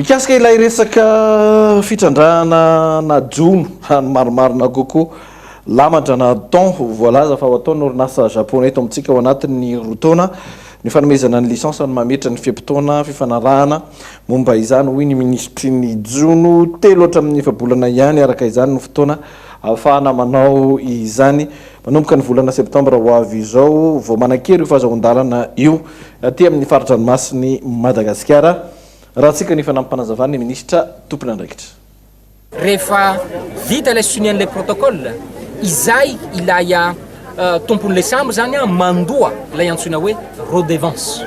Mikasika ilay resaka fitrandrahana na jono, raha ny marimarina kokoa, lamatra na thon voalaza fa ho ataon'ny orinasa japonais eto amintsika ao anatin'ny roa taona ny fanomezana ny licence no mametra ny fe-potoana fifanarahana momba izany, hoy ny minisitry ny jono. Telo hatramin'ny efa-bolana ihany araka izany no fotoana ahafahana manao izany. Manomboka ny volana septambra ho avy izao vao manan-kery io fahazahoan-dalana io aty amin'ny fari-dranomasin'i Madagasikara, raha antsika ny fanampim-panazavan'ny minisitra tompon'andraikitra. Rehefa vita ilay sonia an'ilay protocole, izay ilay tompon'ilay sambo izany mandoa ilay antsoina hoe redevance.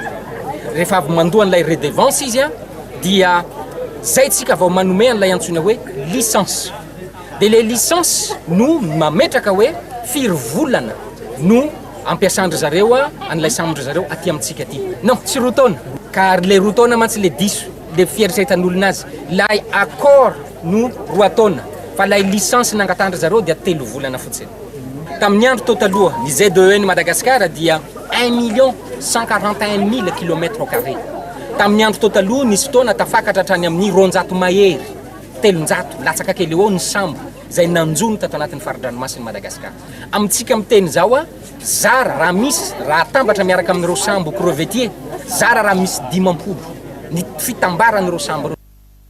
Rehefa avy mandoa an'ilay redevance izy dia zay tsika vao manome an'ilay antsoina hoe licence. Dia ilay licence no mametraka hoe firy volana no ampiasan-dry zareo an'ilay sambon-dry zareo aty amintsika aty. Non, tsy roa taona. Ka ary ilay roa taona mantsy ilay diso, ilay fieritreretan'olona azy. Ilay accord no roa taona, fa ilay licence nangatahan-dry zareo dia telo volana fotsiny. Tamin'ny andro tao taloha, ny ZEN Madagascar dia un million 141 mille kilomètres au carré. Tamin'ny andro tao taloha, nisy fotoana tafakatra hatrany amin'ny 200 mahery. 300 latsaka kely eo ny sambo izay nanjono tato anatin'ny fari-dranomasin'i Madagasikara. Amintsika miteny izao, zara raha misy, raha atambatra miaraka amin'ireo sambo crevettier, zara raha misy 50 ny fitambaran'ireo sambo ireo.